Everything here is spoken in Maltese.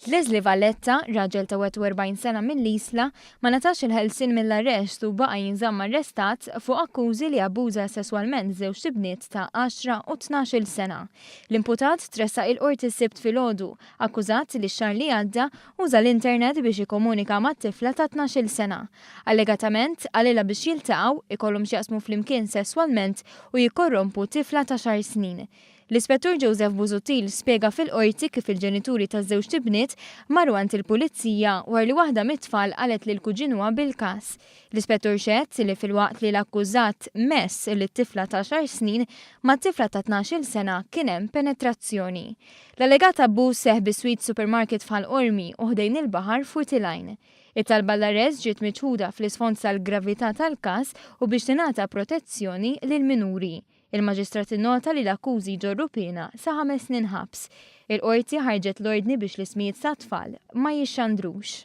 Leslie Valletta, raġel ta' 41 sena mill-Isla, ma ngħatax il-ħelsien mill-arrest u baqa' jinżamm arrestat fuq akkużi li abbuża sesswalment żewġt ibniet ta' għaxra u 12-il sena. L-imputat tressaq il-Qorti s-Sibt filgħodu, akkużat li x-xahar li għadda uża l-internet biex ikkomunika ma' tifla ta' 12-il sena. Allegatament, qalilha biex jiltaqgħu, ikollhom x'jaqsmu flimkien sesswalment u jikkorrompu tifla ta' xahar snin. L-Ispettur Joseph Busuttil spjega fil-Qorti kif il-ġenituri taż-żewġt ibniet marru għand il-Pulizija wara li waħda mit-tfal qalet lil kuġinuha bil-każ. L-Ispettur xehed li filwaqt li l-akkużat mess lit-tifla ta' għaxar snin, mat-tifla ta' 12-il sena kien hemm penetrazzjoni. L-allegat abbuż seħħ bi Sweet Supermarket f'Ħal Qormi u ħdejn il-baħar f'Wied il-Għajn. It-talba għall-arrest ġiet miċħuda fl-isfond tal-gravità tal-każ u biex tingħata protezzjoni lill-minuri. Il-Maġistrat innota li l-akkużi jġorru piena sa ħames snin ħabs. Il-Qorti ħarġet l-ordni biex l-ismijiet tat-tfal ma jixxandrux.